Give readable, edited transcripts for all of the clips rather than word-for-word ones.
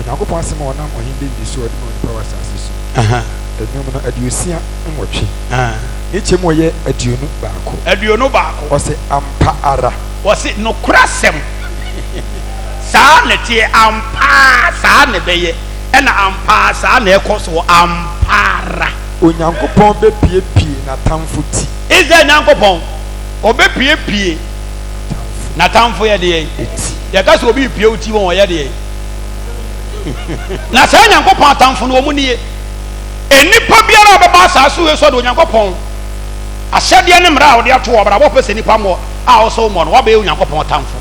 Onyankopɔn asɛm a ɔnam Ɔhene Dawid so a ɔde ma onipa wɔ asase so. Nnwom no 68. Ne kyɛm a ɔyɛ 21. 21. Ɔse, Ampa ara. Ɔse, Nokorɛ asɛm, saa na ɛteɛ, ampa ara saa na ɛbɛyɛ, ɛna ampa ara saa na ɛrekɔ soɔ, ampa ara. Onyankopɔn bɛpiepie n'atamfo ti. Israel Nyankopɔn, ɔbɛpiepie n'atamfo yɛ deɛn? Ti. Yɛka sɛ obi repie wo ti wɔn, ɔyɛ deɛn? Na saa Nyankopɔn atamfo no, wɔn nie. Nnipa biara a ɔbɛba asaase wei so de Onyankopɔn ahyɛdeɛ ne mmara a ɔde ato hɔ, abrabɔ ɔpɛ sɛ nnipa mmɔ a ɔsɛ wo mmɔ no, woabɛyɛ Onyankopɔn ɔtamfo.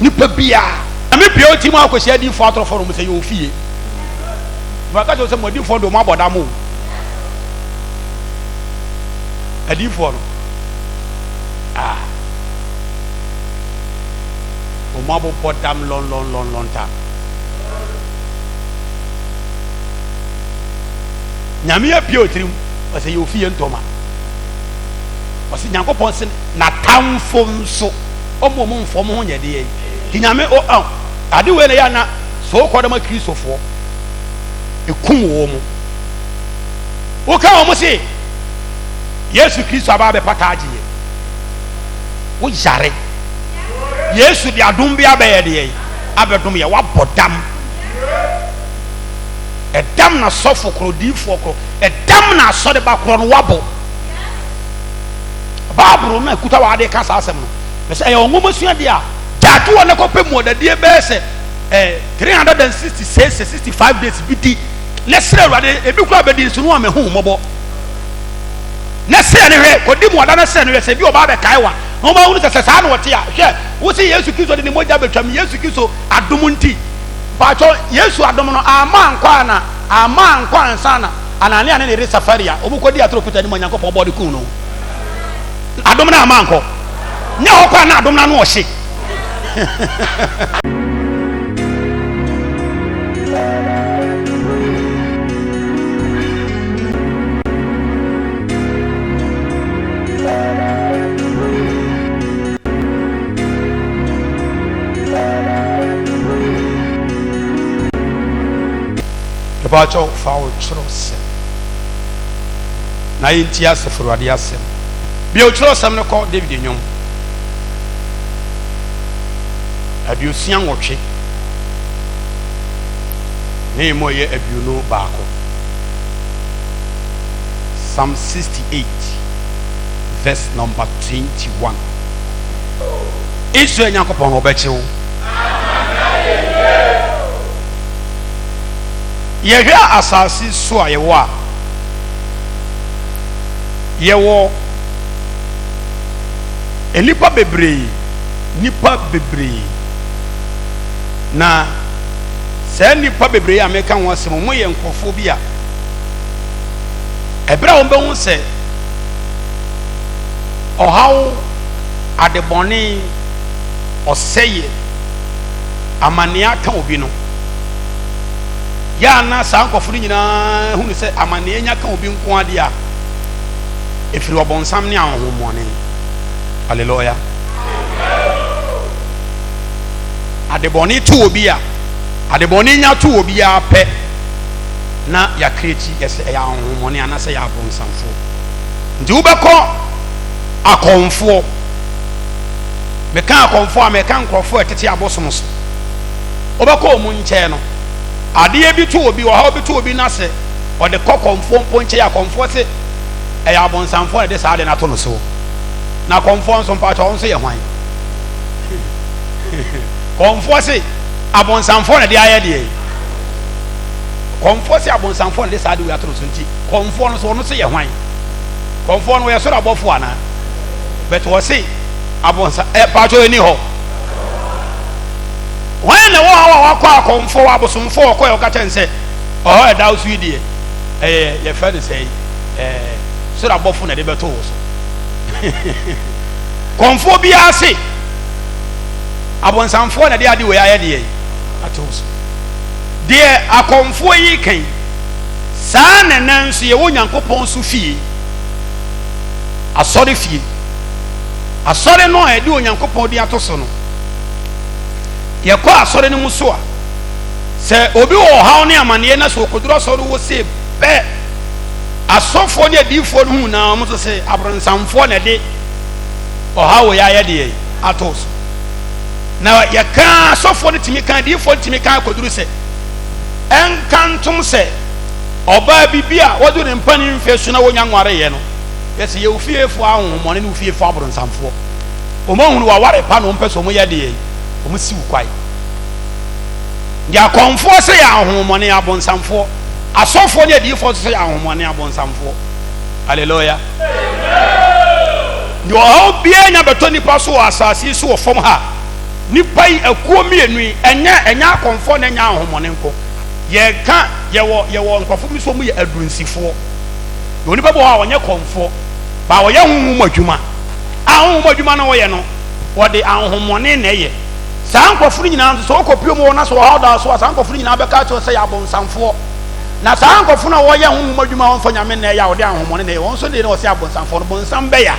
Nipa biara. Nyame pue wo ti mu akɔhyia adiyifoɔ atorofoɔ no, wɔn sɛ yɛ ofie. Maka kyerɛ wo sɛ mo adiyifoɔ de wɔn abɔ dam o. Adiyifoɔ no, ah, wɔn abobɔ dam lɔnlɔnlɔnlɔn ta. Nyame apue wo tirim, ɔsɛ yɛ ofie ntɔma. Ɔsɛ Nyankopɔn se n'atamfo nso ɔmo ɔmo mfa ɔmo ho nyɛ deɛ nti Nyame o ɔ ade wei na yɛ ana so kɔ dɛm akristofoɔ ekum wɔ mo woka wɔn se Yesu Kristo aba abɛpata agye yɛ wo yare Yesu de adom bi abɛyɛ deɛ abɛdom yɛ wabɔ dam ɛdam na sɔfo korɔ diifoɔ korɔ ɛdam na asɔreba korɔ no wabɔ Bible no a ɛkuta wɔ ade ka saa asɛm no. Na sɛ ɛyɛ nwoma sua deɛ a, gyae to hɔ na kɔpɛ mmuadadie bɛyɛ sɛ eh, 366 65 days bi di na srɛ Awurade, ebi koraa bɛdi nso no a mahu wo mmɔbɔ. Na srɛ no hwɛ, kɔdi mmuada na srɛ no hwɛ sɛ ebi ɔbaa bɛkae wa na ɔma hunu sɛ sɛ saa na ɔte a, hwɛ, wo se Yesu Kristo de ne mogya bɛtwam, Yesu Kristo adom nti. Mpakyɛw, Yesu adom no amma ankɔ ana? Amma ankɔ ansa na Anania ne ne yere Safaria wɔkɔdii atoro Peter anim a Nyankopɔn bɔɔ de kuu no. Adom no amma ankɔ. Nyɛ hɔ koraa na adom no ano ɔhye. Mepakyɛw fa wo kyerɛwsɛm na yɛntie Asafo Awurade asɛm. Bue wo kyerɛwsɛm no kɔ David Nnwom 68 ne emu a ɛyɛ 21. Psalm 68 verse number 21. Israel Nyankopɔn no ɔbɛkye wo. Yɛhwɛ asase so a yɛwɔ a, yɛwɔ nnipa bebree, nnipa bebree. Na saa nnipa bebree a meka ho asɛm, wɔyɛ nkurɔfoɔ bi a ɛberɛ a wɔbɛhu sɛ ɔhaw, adebɔne, ɔsɛeɛ, amanneɛ aka obi no, Yɛ a na saa nkurɔfo no nyinaa hu no sɛ amanneɛ nya ka obi nko ara deɛ a, ɛfiri ɔbonsam ne ahonhommɔne. Hallelujah. Adebɔne to obi a, adebɔne nya to obi ara pɛ na yɛakreti yɛ sɛ ɛyɛ ahonhommɔne anaasɛ yɛ abonsamfoɔ. Nti wobɛkɔ akɔmfoɔ. Meka akɔmfoɔ a, meka nkurɔfoɔ a ɛtete abosom so. Wobɛkɔ wɔn nkyɛn no, adeɛ bi to obi, ɔhaw bi to obi na sɛ ɔde kɔ kɔmfoɔ mpo nkyɛn a, kɔmfoɔ se ɛyɛ abonsamfoɔ na ɛde saa ade no ato no so. Na kɔmfoɔ nso mpakyɛ ɔno nso yɛ hwan? Kɔmfoɔ se abonsamfoɔ na ɛde ayɛ deɛ. Kɔmfoɔ se abonsamfoɔ na ɛde saa ade wei ato no so nti kɔmfoɔ no so ɔno nso yɛ hwan? Kɔmfoɔ no ɔyɛ soro abɔfoɔ anaa? But ɔse abonsa ɛ pakyɛ ɛni hɔ. Hwan na ɛwɔ hɔ a wakɔ akɔmfo wɔ abosomfo ɔkɔ yɛ ɔka kyɛn sɛ ɔhɔ ɛda wo so yi deɛ ɛyɛ yɛfrɛ no sɛ ɛɛ soro abɔfo na ɛde bɛto wo so. Kɔmfoɔ biara se abonsamfoɔ na ɛde ade wei ayɛ deɛ ato wo so. Deɛ akɔmfoɔ yi kan saa na ɛnɛ nso yɛwɔ Nyankopɔn so fie asɔre fie asɔre no a yɛde Onyankopɔn din ato so no, yɛkɔ asɔre no mu so a, Sɛ obi wɔ ɔhaw ne amaneɛ na sɛ ɔkɔduru asɔre wɔ se pɛ, asɔfoɔ ne adiyifoɔ no hu na wɔn nso se abronsamfoɔ na ɛde ɔhaw wɔ yɛ ayɛ deɛ ato so. Na yɛka asɔfoɔ no tumi ka adiyifoɔ no tumi ka akɔduru sɛ ɛnka ntom sɛ ɔbaa bi bi a wɔduru ne mpanin mfeɛ so na wɔnya nwareeɛ no, yɛsɛ yɛ ofiefoɔ ahonhommɔne ne ofiefoɔ abronsamfoɔ. Wɔn ahunu waware pa na wɔn pɛ sɛ wɔn yɛ deɛ wɔn siw kwae. Deɛ akɔmfoɔ sɛ yɛ ahonhommɔne abonsamfoɔ, asɔfoɔ ne adiyifoɔ nso sɛ yɛ ahonhommɔne abonsamfoɔ. Hallelujah. Deɛ ɔhaw biara nya bɛtɔ nipa so wɔ asase yi so wɔ fam ha. Nipa yi akuo mmienu yi ɛnyɛ ɛnyɛ akɔmfoɔ na ɛnyɛ ahonhommɔne nko. Yɛka yɛwɔ yɛwɔ nkurɔfoɔ bi nso wɔn yɛ adunsifoɔ. Yɛwɔ nipa bi wɔ hɔ a ɔnyɛ kɔmfoɔ, ba ɔyɛ honhom adwuma. A honhom adwuma na ɔyɛ no, wɔde ahonhommɔne na ɛyɛ. Saa nkurɔfo no nyinaa nso, sɛ wokɔpue mu hɔ na sɛ ɔhaw da wo so a, saa nkurɔfo no nyinaa bɛka akyerɛ wo sɛ yɛ abonsamfoɔ. Na saa nkurɔfo no a wɔyɛ honhom adwuma a wɔmfa Nyame na ɛyɛ a wɔde ahonhommɔne na ɛyɛ, wɔn nso deɛ na wɔsɛ abonsamfoɔ no, bonsam bɛya.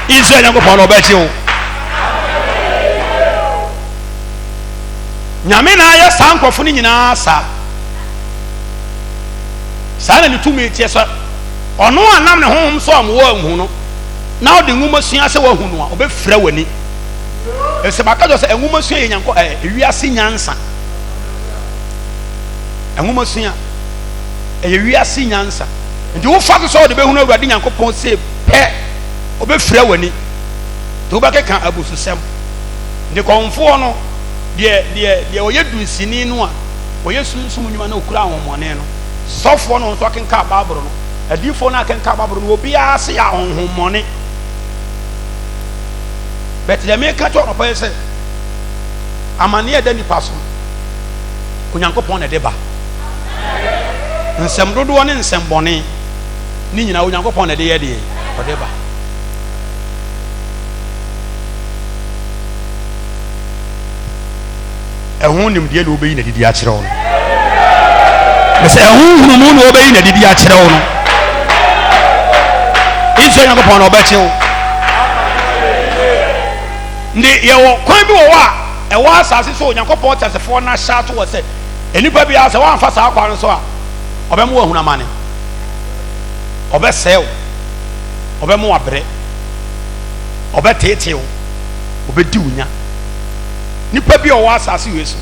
Israel Nyankopɔn no ɔbɛgye wo. Nyame na ayɛ saa nkurɔfo no nyinaa saa. Saa na ne tumi teɛ sɛ ɔno a nam ne honhom so a mowɔ anhu no na ɔde nwoma sua sɛ wahu no a ɔbɛfira w'ani. Ɛsɛ baka kyerɛ sɛ nwoma sua yɛ nyankɔ ɛ wiase nyansa. Nwoma sua ɛyɛ wiase nyansa. Nti wofa so sɛ ɔde bɛhunu Awurade Nyankopɔn sɛ pɛ ɔbɛfira w'ani. Nti wobɛkeka abususɛm. Nti kɔmfoɔ no deɛ deɛ deɛ ɔyɛ dunsini no a ɔyɛ sunsum nnwuma na ɔkura ahonhommɔne no, sɔfoɔ no nso akenkan Bible no, adiyifoɔ no akenkan Bible no, obiara se yɛ ahonhommɔne. But deɛ meka kyerɛ ɔnɔpa yɛ sɛ, amanneɛ ɛda nipa so no, Onyankopɔn na ɛde ba. Nsɛm dodoɔ ne nsɛm bɔne ne nyinaa Onyankopɔn na ɛde yɛ deɛ ɔde ba. Ɛho nimdeɛ na wobɛyi n'adidi akyerɛ wo no. Mesɛ ɛho nhunumu na wobɛyi n'adidi akyerɛ wo no. Israel Nyankopɔn na ɔbɛkye wo. Nti yɛwɔ kwan bi wɔ hɔ a ɛwɔ asase so Onyankopɔn teasefoɔ no ahyɛ ato wɔ sɛ nnipa biara sɛ woamfa saa kwan no so a ɔbɛma wahunu amane, ɔbɛsɛe wo, ɔbɛma wabrɛ, ɔbɛteetee wo, ɔbɛdi wo nya. Nipa bi a ɔwɔ asase wei so,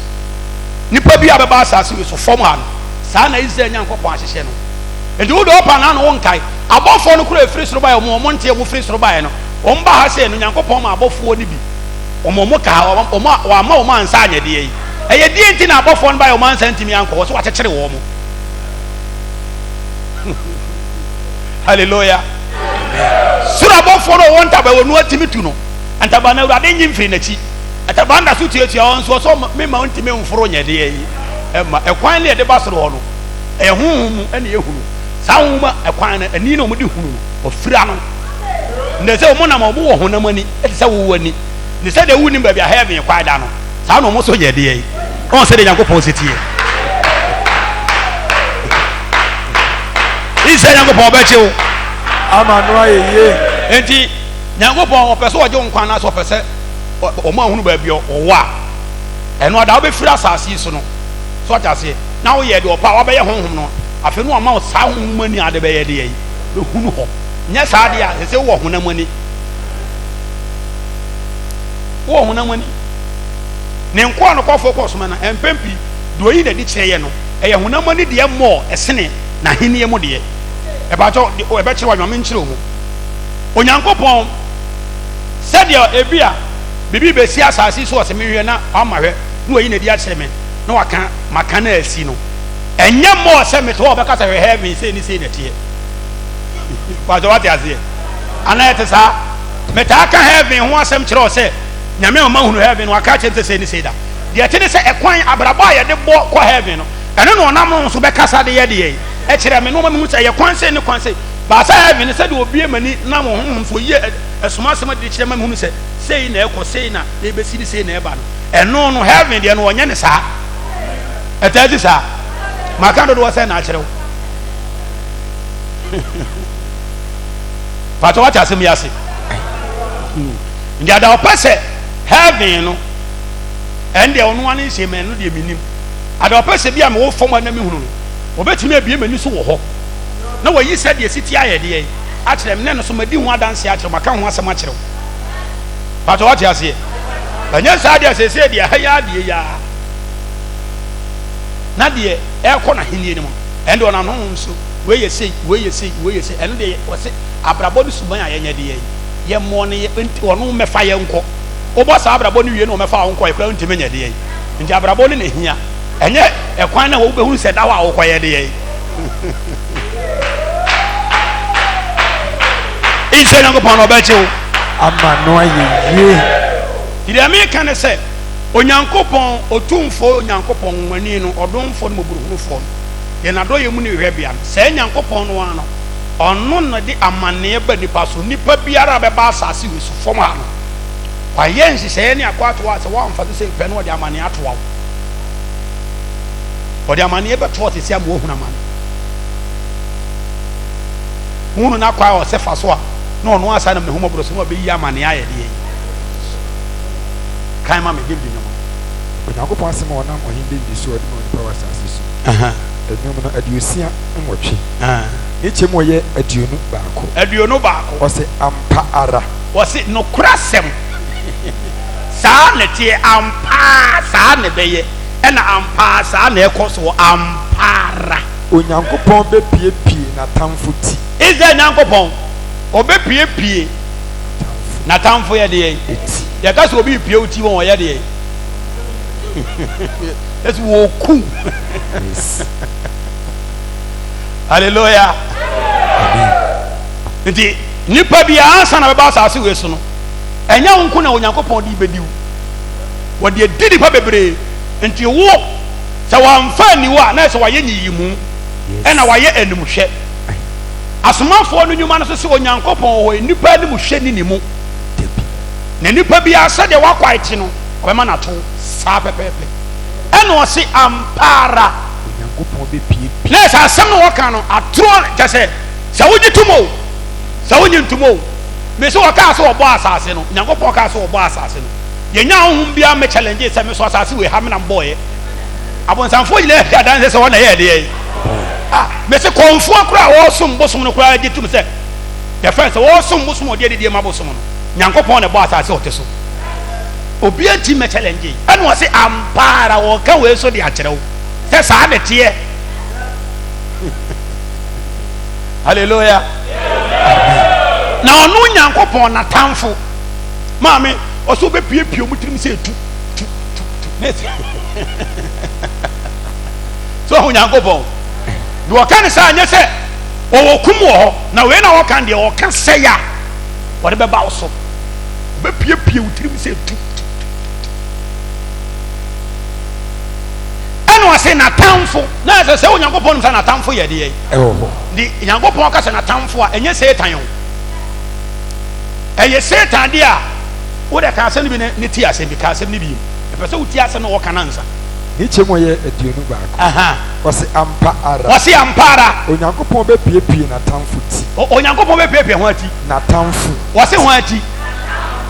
nipa bi a bɛba asase wei so fam ha no, saa na Israel Nyankopɔn ahyehyɛ no. Enti wo deɛ ɔpa na ano wo nkae. Abɔfoɔ no kora efiri soro baeɛ, wɔn wɔn nteɛ wɔn firi soro baeɛ no, wɔn ba ha sɛ no Nyankopɔn ma abɔfoɔ no bi, wɔn wɔn ka ha, wɔn wɔn ama wɔn ansa anyɛ deɛ yi. Ɛyɛ deɛ nti na abɔfoɔ no baeɛ wɔn ansa ntumi ankɔ hɔ, so wakyekyere wɔn. Hallelujah. Soro abɔfoɔ no wɔn ntaban wɔn atumi tu no, ntaban no Awurade nyi mfiri n'akyi. Ntaban da so tuatua wɔn so, ɔsɛ mema ntumi mforo nyɛ deɛ yi ɛma ɛkwan ne yɛde ba soro hɔ no ɛyɛ honhom mu ɛna yɛhunu saa honhom ɛkwan no ani na wɔde hunu no ɔfira no na sɛ wɔn nam wɔn wɔ honam ani ɛte sɛ wowɔ ani ne sɛ deɛ wonim baabi a heaven kwan da no saa na wɔn nso nyɛ deɛ yi wɔn sɛ deɛ Nyankopɔn si teɛ Israel Nyankopɔn ɔbɛkye wo ama no ayɛ yie. Enti Nyankopɔn ɔpɛ sɛ ɔgye wo nkwa anaasɛ ɔpɛ sɛ wɔn ahunu baabi ɔwɔ a, ɛno ada wobɛfiri asase yi so no, so ɔte aseɛ, na woyɛ deɛ ɔpɛ a wabɛyɛ honhom no, afei no wama wo saa honhom ani ade bɛyɛ deɛ yi, bɛhunu hɔ. Nyɛ saa deɛ a, sɛ sɛ wowɔ honam ani. Wowɔ honam ani. Ne nkoa nokwafoɔ kɔ soma no, mpɛn pii, deɛ ɔyi n'adi kyerɛ yɛ no, ɛyɛ honam ani deɛ mmɔɔ ɛsene n'ahennie mu deɛ. Ɛbɛkyerɛ w'adwuma, menkyerɛ wo mu. Onyankopɔn Sɛdeɛ ebia biribi rebɛsi asase yi so ɔse menhwɛ na wama hwɛ na wayi n'adi akyerɛ me na waka maka na asi no, ɛnyɛ mmɔɔ sɛ mete hɔ a ɔbɛka sɛ hwɛ heaven sei ne sei na ɛteɛ. Pastor wate aseɛ? Anaa ɛte saa? Metaa ka heaven ho asɛm kyerɛ wo sɛ Nyame ama mahunu heaven no waka akyerɛ me sɛ sei ne sei da. Deɛ ɛte ne sɛ ɛkwan abrabɔ a yɛde bɔ kɔ heaven no ɛno na ɔnam no so bɛkasa de yɛ deɛ ɛkyerɛ me na ɔma mehu sɛ ɛyɛ kwan sei ne kwan sei. Baasa heaven no sɛdeɛ ɔbue m'ani nam honhom so ɔyi ɛsoma asɛm adi kyerɛ ma mehunu sɛ sei na ɛkɔ, sei na ɛbɛsi ne sei na ɛba no, ɛno no heaven deɛ no ɔnyɛ ne saa. Ɛtaa si saa. Maka dodoɔ sɛ na akyerɛ wo. Paatɔ wate asɛm yi ase. Nti ada ɔpɛ sɛ heaven no ɛndeɛ ɔno ara ne nhyɛ mu ɛno deɛ menim. Ada ɔpɛ sɛ bi a mewɔ fam a na mehunu no, ɔbɛtumi abue m'ani so wɔ hɔ na wayi sɛdeɛ ɛsi teɛ ayɛ deɛ akyerɛ me na ɛno so madi ho adanseɛ akyerɛ wo, maka ho asɛm akyerɛ wo. Paatɔ wate aseɛ? Ɛnyɛ saa deɛ seesei deɛ ɛha yi ara deɛ yi ara na deɛ ɛrekɔ n'ahennie no mu ɛno deɛ ɔnam honhom so wei yɛ sei wei yɛ sei wei yɛ sei ɛno deɛ wɔse abrabɔ ne suban a yɛnyɛ deɛ yɛmmɔ no yɛ nti ɔno mmɛfa yɛn nkɔ wobɔ saa abrabɔ no wie na ɔmɛfa wo nkɔ ɛkora ntumi nyɛ deɛ nti abrabɔ no na ɛhia ɛnyɛ ɛkwan na wobɛhunu sɛ da hɔ a wokɔyɛ deɛ Israel Nyankopɔn na ɔbɛgye wo ama no ayɛ yie. Nti deɛ meka ne sɛ, Onyankopɔn, Otumfoɔ Onyankopɔn, Nwonwani no, Ɔdomfoɔ ne Mmɔborɔhunufoɔ no, deɛ n'adɔeɛ mu ne hwɛbea no, saa Nyankopɔn no ara no, Ɔno na ɔde amanneɛ ba nnipa so. Nnipa biara a bɛba asase wei so, fam ha no, Wayɛ nhyehyɛeɛ ne akwatoɔ a sɛ woamfa so sei pɛ no, ɔde amanneɛ atoa wo. Ɔde amanneɛ bɛto wo seesei ama woahunu amane. Wohunu n'akwan a ɔsɛ fa so a, na ɔno ara saa nam n'ahummɔborɔ so na wabɛyi amanneɛ ayɛ deɛ yi. Kan ma me, David nnwom no. Onyankopɔn asɛm a ɔnam Ɔhene Dawid so a ɔde ma onipa wɔ asase so. Nnwom no, 68, ne kyɛm a ɔyɛ 21. 21. Ɔse, Ampa ara. Ɔse, Nokorɛ asɛm, saa na ɛteɛ, ampa ara saa na ɛbɛyɛ, ɛna ampa ara saa na ɛrekɔ soɔ, ampa ara. Onyankopɔn bɛpiepie n'atamfo ti. Israel Nyankopɔn, ɔbɛpiepie n'atamfo yɛ deɛ. Ti. Yɛka sɛ obi repie wo ti wɔn ɔyɛ deɛ. Ɛsɛ wɔku. Yes. Hallelujah. Amen. Nti nipa bi ansa na bɛba asase wei so no, ɛnyɛ wo nko na Onyankopɔn de bɛdi wo. Wɔde adi nipa bebree. Nti wo sɛ wɔamfa anni wo a na ɛsɛ wɔayɛ nyiyimu ɛna wɔayɛ animhwɛ. Asomafoɔ no nnwuma no so sɛ Onyankopɔn wɔ hɔ, nnipa animhwɛ ni ne mu. Na nipa biara sɛdeɛ w'akwae te no, ɔbɛma no ato saa pɛpɛɛpɛ. Ɛna ɔse, Ampa ara. Onyankopɔn bɛpiepie. Na ɛsɛ asɛm no wɔka no atorɔ, kyɛ sɛ, sɛ wogye tom o, sɛ wonnye ntom o. Mese wɔkaa sɛ wɔbɔɔ asase no, Onyankopɔn kaa sɛ wɔbɔɔ asase no. Yɛnnya honhom biara mmɛ challenge sɛ me so asase wei ha me na mebɔɔeɛ. Abonsamfoɔ nyinaa di adanseɛ sɛ wɔn na ɛyɛɛ deɛ. Ah, mese kɔmfoɔ koraa a wɔsom bosom no koraa gye tom sɛ yɛfrɛ no sɛ wɔsom bosom a ɔde adidie ma bosom no. Nyankopɔn na ɛbɔ asase a ɔte so. Obiara ntumi mmɛ challenge yi. Ɛna ɔse ampa ara wɔka wei so de akyerɛ wo sɛ saa na ɛteɛ. Hallelujah. Na ɔno Nyankopɔn n'atamfo maame ɔsɛ ɔbɛpiepie ɔmo tirim sɛ tu tu tu tu ne sɛ so ɔho Nyankopɔn deɛ ɔka ne saa nyɛ sɛ ɔwɔ kum wɔ hɔ na wei na ɔka deɛ ɔka sɛe a wɔde bɛba wo so ɔbɛpiepie wo tirim sɛ tu tu tu tu ɛna ɔse n'atamfo na ɛsɛ sɛ Onyankopɔn nim sɛ n'atamfo yɛ deɛ ɛwɔ hɔ de Nyankopɔn ka sɛ n'atamfo a ɛnyɛ Satan o ɛyɛ Satan deɛ a wode ka asɛm no bi ne ti asɛm bi ka asɛm no bi ɛpɛ sɛ wotie asɛm no wɔka no ansa. Ne kyɛ mu yɛ 21. Ɔse ampa ara. Ɔse ampa ara. Onyankopɔn bɛpiepie n'atamfo ti. Onyankopɔn bɛpiepie ho ati. N'atamfo. Ɔse ho ati.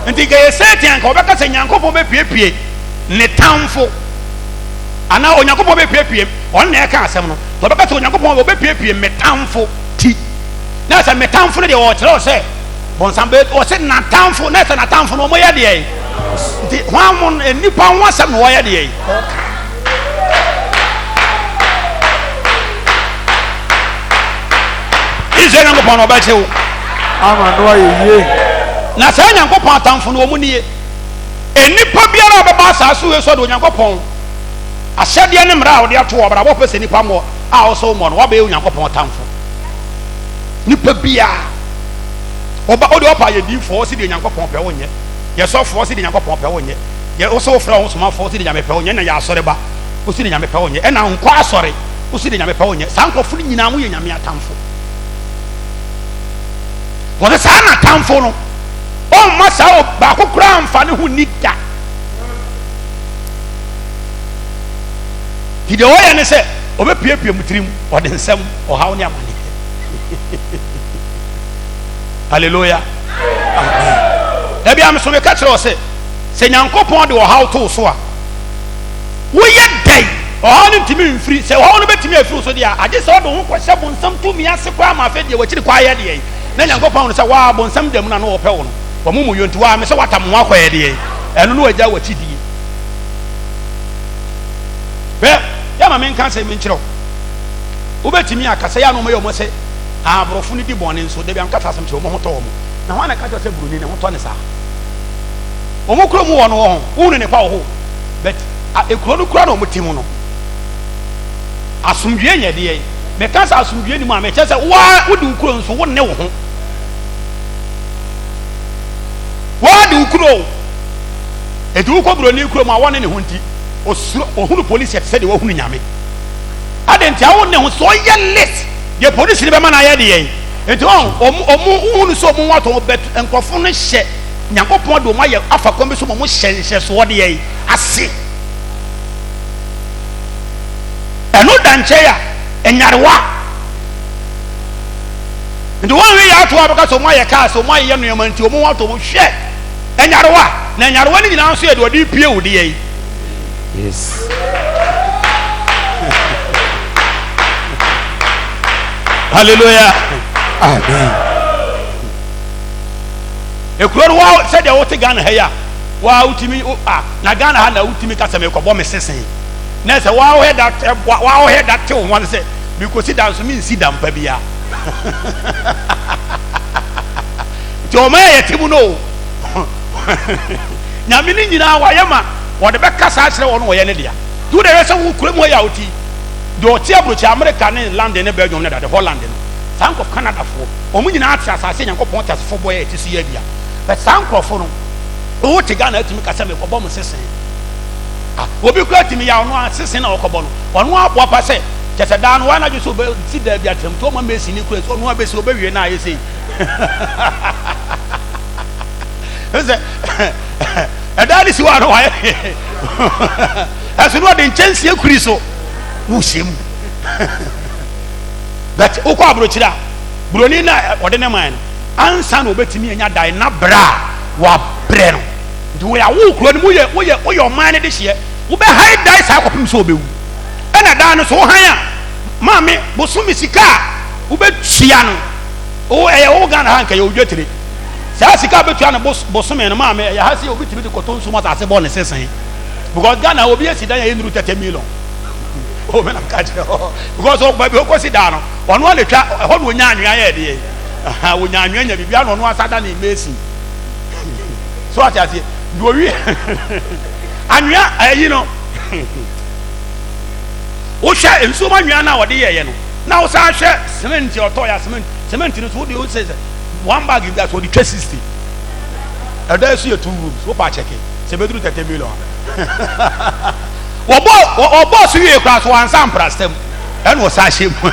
Nti nka yɛ Satan nka ɔbɛka sɛ Nyankopɔn bɛpiepie ne tamfo. Anaa Onyankopɔn bɛpiepie, ɔno na ɛka asɛm no. Nti ɔbɛka sɛ Onyankopɔn ɔbɛpiepie me tamfo ti. Na sɛ me tamfo no deɛ ɔkyerɛ wo sɛ bɔnsam bɛ ɔse n'atamfo na sɛ n'atamfo no wɔyɛ deɛ nti hwan mo nnipa ho asɛm na wɔyɛ deɛ ɔka. Israel Nyankopɔn na ɔbɛkye wo. Ama no ayɛ yie. Na saa Nyankopɔn atamfo no wɔn nie. Nnipa biara a ɔbɛba asaase wei so de Onyankopɔn ahyɛdeɛ ne mmara a ɔde ato wɔ abrabɔ pɛ sɛ nnipa mmɔ a ɔsɛ mmɔ no wabɛyɛ Onyankopɔn tamfo. Nipa biara ɔba ɔde ɔpa yɛ diifoɔ ɔsi deɛ Nyankopɔn pɛ wonyɛ yɛ sɔfoɔ ɔsi deɛ Nyankopɔn pɛ wonyɛ yɛ ɔsɛ wofrɛ wo somafoɔ ɔsi deɛ Nyame pɛ wonyɛ ɛna yɛ asɔre ba ɔsi deɛ Nyame pɛ wonyɛ ɛna nkɔ asɔre ɔsi deɛ Nyame pɛ wonyɛ saa nkurɔfo no nyinaa mo yɛ Nyame atamfo. Wɔsɛ saa n'atamfo no ɔmma saa baako koraa mfa ne ho nni da. Nti deɛ ɔyɛ ne sɛ ɔbɛpiapia mu tirim ɔde nsɛm ɔhaw ne amaneɛ. Hallelujah. Amen. Da biara me so meka kyerɛ wo sɛ, sɛ Nyankopɔn de ɔhaw to wo so a, woyɛ dɛn? Ɔhaw no ntumi mfiri. Sɛ ɔhaw no bɛtumi afiri wo so deɛ a, agye sɛ wode wo ho kɔhyɛ bonsam tumi ase koraa ma afei deɛ w'akyiri kɔ ayɛ deɛn? Na Nyankopɔn ahunu sɛ woa bonsam da mu na na ɔpɛ wo no, w'amumuyɔ nti, woa me sɛ woatam wo ho akɔyɛ deɛn? Ɛno ne wagya w'akyi die. Hwɛ, yɛ ma menka asɛm bi nkyerɛ wo. Wobɛtumi aka sɛ yɛ a na wɔyɛ wɔn sɛ aborɔfo no di bɔne nso, dabi anka saa asɛm kyerɛ wɔn ho tɔ wɔn. Na hwan na ɛka kyerɛ sɛ buroni ne ho tɔ ne saa? Wɔn kurom wɔ no wɔ ho, wohunu ne pa wɔ hɔ, but ekuro no kura na wɔn ti mu no, asomdwie nyɛ deɛ. Meka sɛ asomdwie ni mu a, mekyerɛ sɛ waa wode wo kuro nso wo ne wo ho. Waa de wo kuro. Eti wokɔ buroni kurom a wɔne ne ho nti, osuro ohunu polisi ɛte sɛ deɛ wahunu nyame. Adɛn nti a wo ne ho sɛ ɔyɛ list deɛ polisi no bɛma no ayɛ deɛ nti wɔn ɔmo ɔmo wohunu sɛ ɔmo ho atɔ wɔn bɛt nkurɔfo no hyɛ Nyankopɔn de ɔmo ayɛ afa kwan bi so ma ɔmo hyɛ nhyɛsoɔ deɛ ase. Ɛno da nkyɛn a nyarewa nti wɔn hwɛ yɛ ato a bɛka sɛ ɔmo ayɛ kaa sɛ ɔmo ayɛ nneɛma nti ɔmo ho atɔ wɔn hwɛ nyarewa na nyarewa no nyinaa nso yɛ deɛ ɔde pie wo deɛ yi. Yes. Hallelujah. Amen. Ekuro no wa sɛdeɛ wote Ghana ha yi a wa wotumi a na Ghana ha na wotumi kasa mekɔbɔ me sesen na sɛ wa wohɛ da wa wohɛ da te wo ho ase sɛ mekɔsi da nso mensi da mpa bia nti ɔma yɛ yɛte mu no o Nyame ne nyinaa wayɛ ma wɔde bɛka saa akyerɛ wɔn wɔyɛ ne dea. Nti wo deɛ hwɛ sɛ wo kurom hɔ yi a wote yi, deɛ ɔte aburokyi America ne London ne Belgium ne dade Holland no, saa nkurɔfo Canadafoɔ, wɔn nyinaa te asase a Nyankopɔn teasefo bɔeɛ a ɛte so yi abia. But saa nkurɔfo no, wo te Ghana atumi ka sɛ mekɔbɔ mo sesen. Ah, obi koraa tumi yɛ ɔno a sesen na ɔkɔbɔ no, ɔno aboa pa sɛ kyɛ sɛ daa no wɔn anadwo sɛ ɔbɛsi daa bi atɛm nti ɔma mesi ne kura sɛ ɔno abɛsi ɔbɛwie na ayɛ sei. Sɛ ɛdan no si hɔ a na wayɛ ɛso no ɔde nkyɛnse akuri so wohyɛ mu but wokɔ aburokyire a buroni na ɔde ne man no ansa na obetumi anya dan na brɛ a wabrɛ no nti wɔyɛ awo kuro no mu yɛ woyɛ woyɛ ɔman no de hyeɛ wobɛhan dan saa kɔpem sɛ ɔbɛwu ɛna dan no so wohan a maame bosome sika a wobɛtua no wo ɛyɛ wo Ghana ha nka yɛ odwetire Saa sika a obetua no bos bosome no maame ɛyɛ ha sɛ obi tumi de kɔtɔ nsu mu asase bɔ ne sesen because Ghana obi asi dan a ɛnuru 30 million o mena ka kyerɛ hɔ because baabi ɔkɔ si dan no ɔno a na twa ɛhɔ na onya anwea yɛ ɛdeɛ onya anwea nya biribi ana ɔno asa da ne mason so ate aseɛ nti owie anwea ɛyi no wohwɛ nsuo mu anwea no a wɔde yɛɛyɛ no na wosan hwɛ cement ɔtɔ ya cement cement no so wode wo sɛ One bag bi a sɛ ɔde twa 60 ɛda so yɛ two rooms wopɛ akyɛke sɛ bɛduru 30 million wɔbɔ wɔbɔ so wie koraa so wansa mprastam ɛna ɔsa ahyɛ mu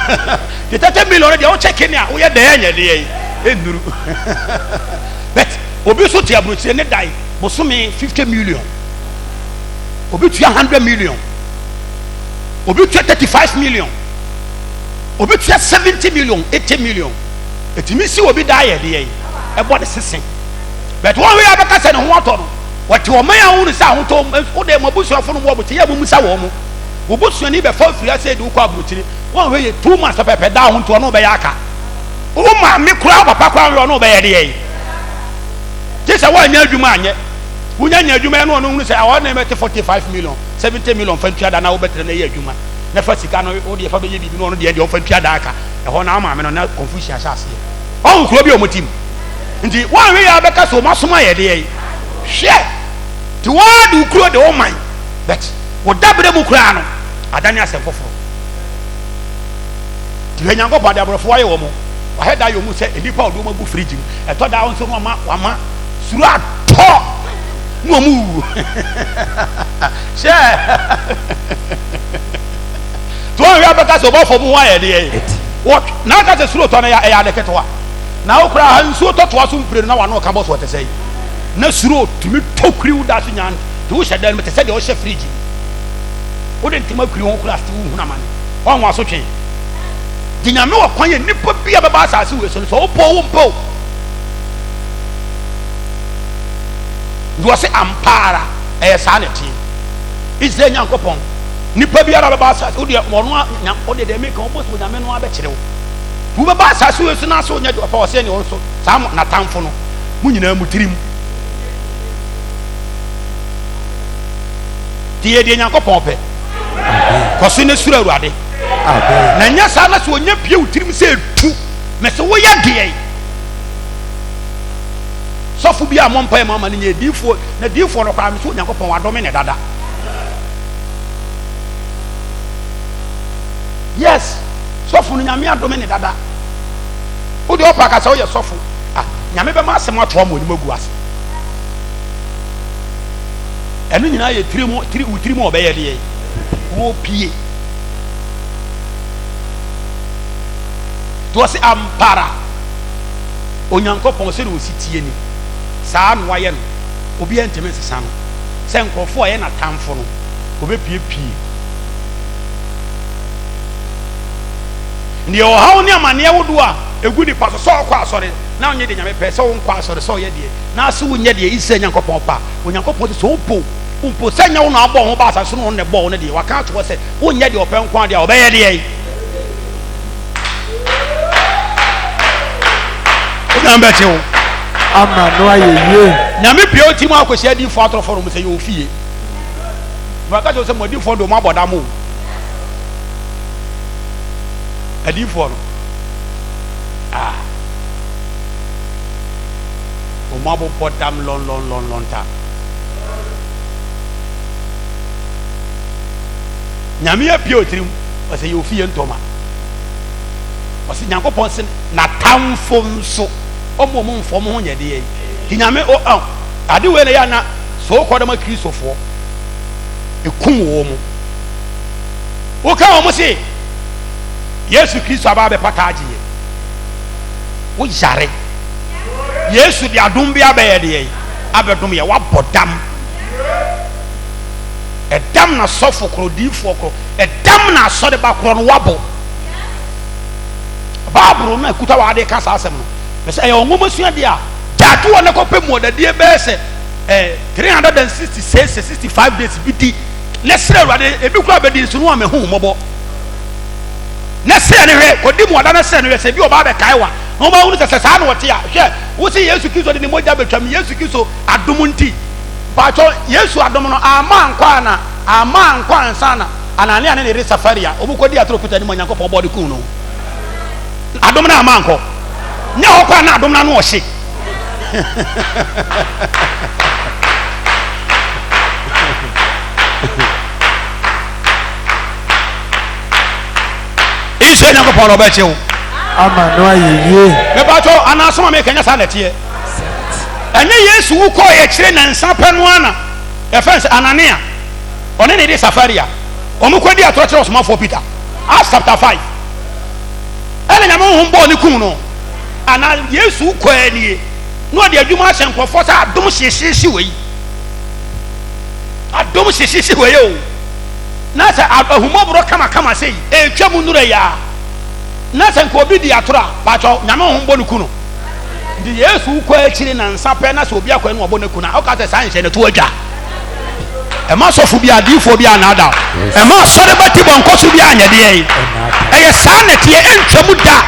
te 30 million deɛ wokyɛke ne a woyɛ dɛn anyɛ deɛ yi ɛnnuru but obi so te aburokyire ne dan bosome 50 million obi tua 100 million obi tua 35 million obi tua 70 million 80 million Ɛtumi si obi daa yɛ deɛn? Ɛbɔ ne sese. But wɔn wei abɛka sɛ ne ho atɔ no, wɔte ɔman a wohunu sɛ ahotɔ wo deɛ mo abusuafo no mo te yɛ mo musa wɔn mo. Wo busuani bɛfa ofiri ase de wokɔ aburokyire. Wɔn wei yɛ 2 months pɛpɛpɛ daa ho nti ɔno bɛyɛ aka. Wo maame koraa wo papa koraa ɔno bɛyɛ deɛn? Gye sɛ woanyɛ adwuma anyɛ. Wonya nya adwuma ɛno ɔno hunu sɛ awɔ na ɛmɛte 45 million, 70 million fa ntua da na wobɛtena na ɛyɛ adwuma. Na fa sika no wo deɛ fa bɛyɛ biribi na ɔno deɛ deɛ ɔfa ntua da aka. Ɛhɔ na maame no na confusion ahyɛ aseɛ. Ɔho kuro bi a wɔn ti mu. Nti wɔn ahwɛ yɛ abɛka sɛ wɔn asom ayɛ deɛ yi. Hwɛ! Nti wɔn de kuro de wɔn man. But wɔ dabere mu koraa no, adane asɛm foforɔ. Nti hwɛ Nyankopɔn ade aborɔfo ayɛ wɔn. Wahɛ da ayɛ wɔn sɛ nnipa a ɔde wɔn agu fridge mu. Ɛtɔ da nso no wama wama suro atɔ na wɔn wu. Hwɛ! Nti wɔn hwɛ abɛka sɛ ɔbɔfo mu ho ayɛ deɛ wɔ na aka sɛ suro tɔ no ɛyɛ ade ketewa na wo koraa nsuo tɔ toa so mpire no na wano ka bɔ so ɔte sɛ yi na suro tumi tɔ kuri wo da so nya nti wohyɛ dan mu te sɛ deɛ ɔhyɛ fridge mu wode ntoma kuri ho koraa sɛ wohunu amane wɔn ho asotwe nti Nyame wɔ kwan yɛ nipa bi a bɛba asase wei so no sɛ wopɔ wo mpɔ. Nti ɔse ampa ara ɛyɛ saa na ɛteɛ. Israel Nyankopɔn, nipa biara bɛba asase, wo deɛ ɔno a, wo deɛ deɛ meka, wobɔ sɛ Onyame no ara bɛkyerɛ wo. Nti wobɛba asase wei so na sɛ wonyɛ deɛ ɔpɛ, ɔse ɛne ɔno nso, saa mo, n'atamfo no, mo nyinaa mo tirim. Nti yɛ deɛ Nyankopɔn pɛ. Kɔ so na suro Awurade. Na nyɛ saa na sɛ ɔnya pie wo tirim sɛ tu, mese woyɛ deɛn? Sɔfo bi a mmɔ mpaeɛ ma ama no nyɛ diifoɔ, na diifoɔ no koraa mese Onyankopɔn wadome ne dada. Yes, sɔfo no Nyame adome ne dada. Wo deɛ ɔpa kasa woyɛ sɔfo. Ah, Nyame bɛma asɛm ato ama onim agu ase. Ɛno nyinaa yɛ tiri mu, tiri, wo tiri mu ɔbɛyɛ deɛ. Wɔpie. Nti ɔse ampara. Onyankopɔn sɛdeɛ ɔsi teɛ ni, saa ara na wayɛ no, obiara ntumi nsesa no, sɛ nkurɔfoɔ a ɛyɛ n'atamfo no, ɔbɛpiepie. Deɛ ɔhaw ne amaneɛ wodoɔ a ɛgu nipa so, sɛ ɔkɔ asɔre na ɔnyɛ deɛ Nyame pɛ, sɛ wonkɔ asɔre, sɛ ɔyɛ deɛ na ase wonyɛ deɛ Israel Nyankopɔn pɛ a, Onyankopɔn sɛ sɛ wompo mpo sɛ nyɛ wo na abɔ wo ho ba asase so na ɔno na ɛbɔɔ wo no deɛ, waka ato hɔ sɛ wonyɛ deɛ ɔpɛ nko ara deɛ a, ɔbɛyɛ deɛ. Onyame bɛkye wo. Ama no ayɛ yie. Nyame pie wo ti mu akɔsi adiifoɔ atorɔfoɔ no mu sɛ yɛ ofie. Maka kyerɛ sɛ mo adiifoɔ de wɔn abɔ dam o. Adiifoɔ no. Ah. Wɔn abobɔ dam lɔnlɔnlɔnlɔn ta. Nyame apue wo tirim. Ɔsɛ yɛ ofie ntɔma. Ɔsɛ Nyankopɔn se n'atamfo nso ɔmo ɔmo mfa ɔmo ho nyɛ deɛ. Ti Nyame o ɔ ade wei na yɛ ana so kɔ dɛm akristofoɔ ekum wɔ mo. Woka wɔn se Yesu Kristo aba abɛpata agye yɛ. Wo yare. Yesu de adom bi abɛyɛ deɛ abɛdom yɛ wabɔ dam. Ɛdam na sɔfo korɔ diifoɔ korɔ Ɛdam na asɔreba korɔ no wabɔ. Bible no a ɛkuta wɔ ade ka saa asɛm no. Na sɛ ɛyɛ nwoma sua deɛ a, gyae to hɔ na kɔpɛ mmuadadie bɛyɛ sɛ eh, 366, 65 days bi di na srɛ Awurade, ebi koraa bɛdi nso no a mahu wo mmɔbɔ. Na srɛ no hwɛ, kɔdi mmuada na srɛ no hwɛ sɛ ebi ɔbaa bɛkae wa na ɔma hunu sɛ sɛ saa na ɔte a, hwɛ, wo se Yesu Kristo de ne mogya bɛtwam, Yesu Kristo adom nti. Mpakyɛw, Yesu adom no amma ankɔ ana? Amma ankɔ ansa na Anania ne ne yere Safaria wɔkɔdii atoro Peter anim a Onyankopɔn bɔɔ de kuu no. Adom no amma ankɔ. Nyɛ hɔ koraa na adom no ano ɔhye. Israel Nyankopɔn na ɔbɛkye wo. Ama no ayɛ yie. Mepakyɛw, anaa asɛm a meka nyɛ saa na ɛteɛ? Ɛnyɛ Yesu wu kɔɔ akyire nansa pɛ no ara na yɛfrɛ no sɛ Anania, ɔne ne yere Safaria, wɔn kɔdi atorɔ kyerɛ ɔsomafoɔ Peter. Acts chapter 5. Ɛna Nyame honhom bɔɔ ne kum no. Ana Yesu kɔɛ nie na ɔde adwuma ahyɛ nkurɔfoɔ sɛ adom hyehyeehye wei. Adom hyehyeehye wei o. Na sɛ ahummɔborɔ kamakama sei, ɛretwa mu nnura yi a, na sɛ nka obi di atorɔ a, paatwɔ Nyame honhom bɔ no ku no. Nti Yesu kɔ akyiri nansa pɛ na sɛ obi akɔ na ɔbɔ no ku no a, ɔka sɛ saa nhyɛ no to adwa. Ɛma sɔfo bi adiifoɔ bi anaada. Ɛma asɔre ba ti bɔ nkɔso bi anyɛ deɛ yi. Ɛyɛ saa na ɛteɛ ɛntwa mu da.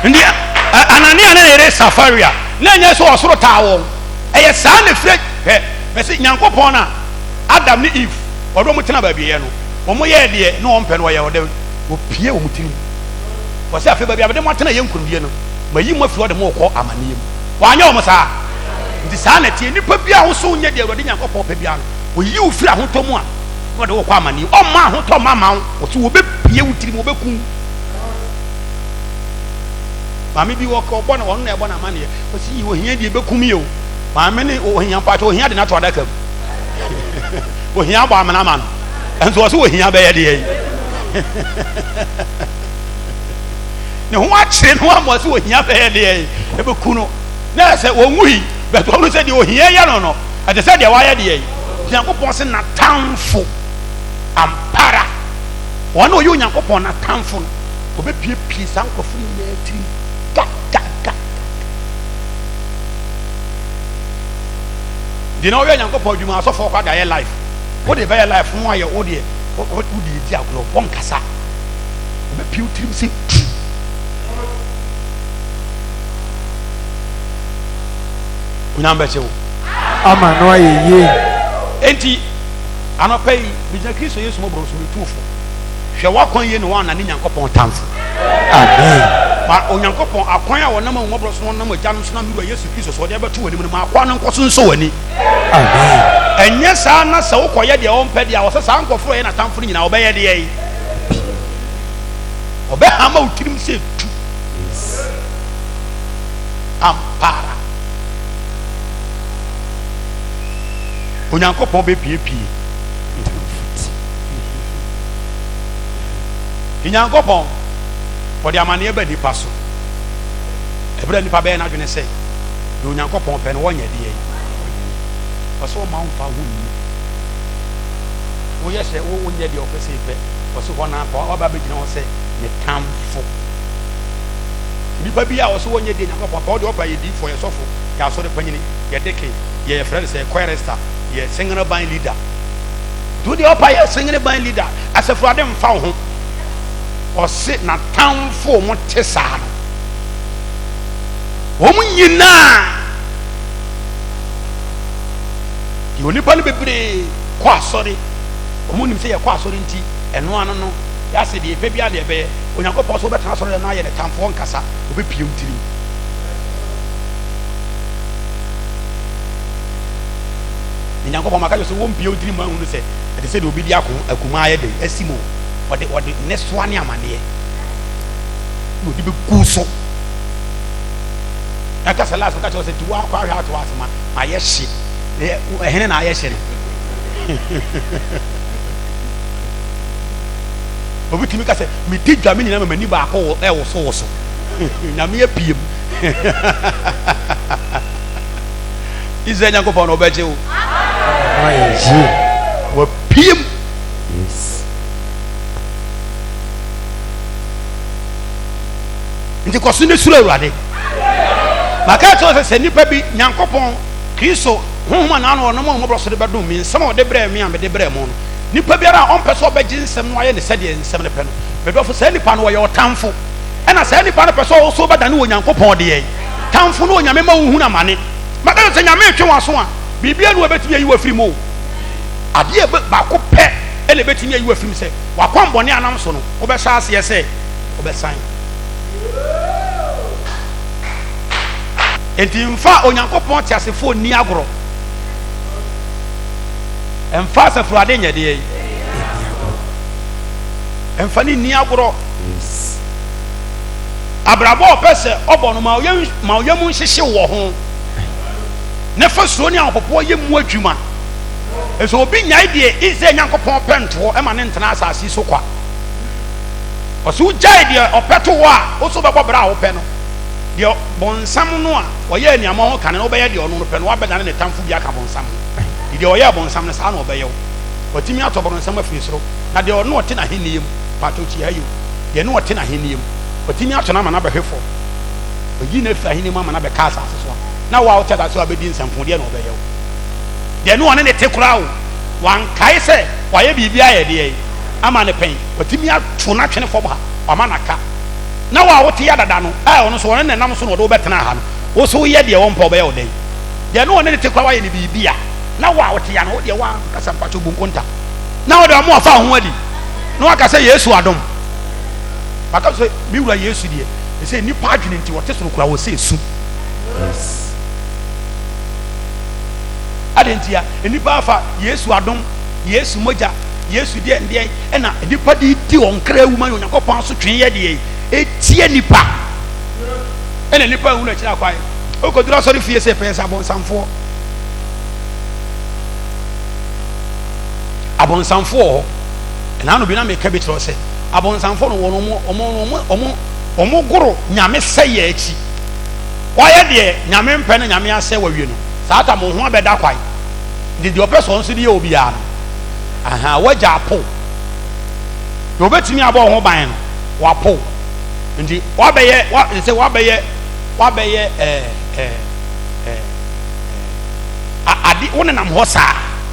Nti Anania ne ne yere Safaria na ɛnyɛ sɛ ɔsoro taa wɔn. Ɛyɛ saa na efiri hwɛ bɛsi Nyankopɔn na Adam ne Eve wɔde wɔn tena baabi yɛ no wɔn yɛɛ deɛ na wɔn pɛ no wɔyɛ wɔde Wɔpue wɔn tirim. Wɔse, Afei baabi a mede mo atena yɛ nkonimdie no, mayi mo afiri hɔ de mo rekɔ amaneɛ mu. Wɔanyɛ wɔn saa. Nti saa na ɛteɛ, nipa biara a wo so wonyɛ deɛ Awurade Nyankopɔn pɛ biara no, ɔyi wo firi ahotɔ mu a, na ɔde wo kɔ amaneɛ mu. Ɔmma ahotɔ mma mma wo. Ɔse wɔbɛpue wo tirim, wɔbɛku wo. Maame bi wɔ ɔbɔ no, ɔno na ɛbɔ no amaneɛ. Ɔse, yi ohia deɛ ɛbɛkum yɛ o. Maame ne ohia mpakyɛ ohia de no ato adaka mu. Ohia abɔ amena ama no. Nso ɔse ohia bɛyɛ deɛ yi. Ne ho akyere no ama ɔse ohia bɛyɛ deɛ yi. Ɛbɛku no. Na ɛsɛ wɔnwui bɛtɔ ɔno sɛ deɛ ohia yɛ no no ɛte sɛ deɛ wayɛ deɛ yi. Nyankopɔn se n'atamfo ampara wɔn a ɔyɛ Onyankopɔn n'atamfo no ɔbɛpiepie saa nkurɔfo no nyinaa tirim ga ga ga. Nti na woyɛ Nyankopɔn adwuma asɔfoɔ kɔ de ayɛ life. Wode bɛyɛ life no ayɛ wo deɛ wode di agorɔ wɔnkasa. Wobɛpie wo tirim sɛ tu. Onyame bɛkye wo. Ama no ayɛ yie. Enti anɔpa yi megyina Kristo Yesu mmɔborɔ so metu fo. Hwɛ w'akwan yie na woannane Nyankopɔn tamfo. Amen. Ma Onyankopɔn akwan a ɔnam ahummɔborɔ so na ɔnam agyanom so nam me Wura Yesu Kristo so ɔde abɛto w'anim no, ma akoa no nkɔ so nsɔ w'ani. Amen. Ɛnyɛ saa na sɛ wokɔyɛ deɛ ɔmpɛ deɛ a, ɔsɛ saa nkurɔfoɔ a ɛyɛ n'atamfo no nyinaa ɔbɛyɛ deɛn? Ɔbɛhama wo tirim sɛ tu. Yes. Ampa ara. Onyankopɔn bɛpiepie. Nyankopɔn, ɔde amaneɛ ba nnipa so. Ɛberɛ a nnipa bɛyɛ n'adwene sɛ deɛ Onyankopɔn pɛ no wɔnyɛ deɛ ɔnyɛ. Ɔsɛ ɔma wo mfa ho nni. Woyɛ sɛ wonyɛ deɛ ɔpɛ sɛ pɛ, ɔsɛ hɔ no ara waba abɛgyina hɔ sɛ ne tamfo. Nnipa bi a ɔsɛ wɔnyɛ deɛ Nyankopɔn pɛ, ɔdeɛ ɔpɛ yɛ diifoɔ, yɛ sɔfo, yɛ asɔre panyini, yɛ deken, yɛ yɛfrɛ no sɛ chorister, yɛ singing band leader. Nti wo deɛ ɔpa yɛ singing band leader, asafo ade mfa wo ho. Ɔse n'atamfo wɔn te saa no, wɔn nyinaa deɛ onipa no bebree kɔ asɔre, wɔn nim sɛ yɛkɔ asɔre nti ɛno ano no yɛase deɛ yɛpɛ biara na yɛbɛyɛ. Onyankopɔn sɛ wobɛtena asɔre dɛm na ayɛ ne tamfo ɔnkasa, ɔbɛpie wo tirim. Ne Nyankopɔn maka kyerɛ sɛ wɔmpie wo tirim ma ahunu sɛ ɛte sɛ deɛ obi de ako akuma ayɛ dɛn asi mu. Ɔde ɔde nnesoa ne amaneɛ na ɔde bɛgu so. Na kasa last ka kyerɛ sɛ nti woakɔ ahwɛ ato ase ma ayɛ hye. Ɛhene na ayɛ hye no. Obi tumi ka sɛ medi dwa me nyinaa ma m'ani baako ɛwosowoso. Nyame apue mu. Israel Nyankopɔn na ɔbɛgye wo. Wapue mu. Yes. Nti kɔ so ne suro Awurade. Maka kyerɛ sɛ sɛ nipa bi Nyankopɔn Kristo honhom a n'ano ɔnom ɔmmɔborɔ so de bɛdom me nsɛm a ɔde brɛɛ me a mede brɛɛ mo no, nipa biara a ɔmpɛ sɛ ɔbɛgye nsɛm no ayɛ ne sɛdeɛ nsɛm no pɛ no, me dɔfo, saa nipa no ɔyɛ ɔtamfo. Ɛna saa nipa no pɛ sɛ ɔwo so wobɛdane wɔ Nyankopɔn deɛ tamfo no Onyame ma wohunu amane. Maka kyerɛ sɛ Nyame retwe w'aso a, biribiara ni ɔbɛtumi ayi wo afiri mu o. Adeɛ baako pɛ na ɛbɛtumi ayi wo afiri mu sɛ w'akwammɔne a nam so no wobɛhyɛ aseɛ sɛ wobɛsan. Enti mfa Onyankopɔn teasefoɔ nni agorɔ. Mfa asafo ade nyɛ deɛ yi. Mfa ne nni agorɔ. Abrabɔ a ɔpɛ sɛ ɔbɔ no ma ɔyɛ mu nhyehye wɔ ho. Ne fa suro ne ahopopoɔ yɛ mu adwuma. Nso obi nyae deɛ Israel Nyankopɔn pɛ ntoɔ ɛma ne ntena asase so kwa. Ɔsɛ wogyae deɛ ɔpɛ to hɔ a, wo so bɛbɔ bra a wopɛ no. Deɛ bonsam no a ɔyɛɛ nneɛma ho kane no, wobɛyɛ deɛ ɔno no pɛ no, woabɛdane ne tamfo bi aka bonsam ho. Nti deɛ ɔyɛɛ bonsam no, saa na ɔbɛyɛ wo. Watumi atɔ boronsam afiri soro, na deɛ ɔno ɔte n'ahennie mu, paatwɔ tie ha yi o, deɛ ne ɔte n'ahennie mu, watumi ato no ama no abɛhwe fam. Wayi no afiri ahennie mu ama no abɛka asase so a, na wo a wote asase so a bɛdi nsɛmfo, deɛ na ɔbɛyɛ wo. Deɛ ne ɔne ne te koraa o, wankae sɛ wayɛ biribi ayɛ deɛ ama no pɛn, watumi ato no atwene fam ha, wama no aka. Na wo a wote ya dada no, a ɔno nso ɔne ne nam so na ɔde wo bɛtena ha no, wo nso woyɛ deɛ ɔmpɛ ɔbɛyɛ wo dɛn? Deɛ ne ɔne ne te koraa wayɛ no biribi a, na wo a wote ya no, wo deɛ woankasa mpakyɛw bu nkonta. Na wode ɔmo afa wo ho adi, na waka sɛ Yesu adom. Maka sɛ me wura Yesu deɛ, ɛsɛ nnipa adwene nti ɔte soro koraa ɔsɛ esu. Yes. Adɛn ntia? Nnipa afa Yesu adom, Yesu mogya, Yesu deɛ ndeɛ ɛna nnipa de di wɔn kra awu ma yɛ Onyankopɔn asotwe yɛ deɛ ɛtia nnipa. Ɛna nnipa nhunu akyiri akwan. Wokɔduru asɔre fie sɛ pɛyɛ sɛ abonsamfoɔ. Abonsamfoɔ wɔ hɔ. Ɛna ano bi na meka bi kyerɛ sɛ abonsamfoɔ no wɔn wɔn wɔn wɔn wɔn goro nyame sɛ yɛ akyi. Wɔayɛ deɛ nyame mpɛ na nyame asɛ wawie no. Saa ta mo ho abɛda kwan. Nti deɛ ɔpɛ sɛ ɔno nso de yɛ obiara no, aha, wagya apow. Deɛ ɔbɛtumi abɔ ho ban no, wapow. Nti wabɛyɛ, wa, sɛ wabɛyɛ, wabɛyɛ ɛɛ ɛɛ ɛɛ adeɛ. ade wo nenam hɔ saa.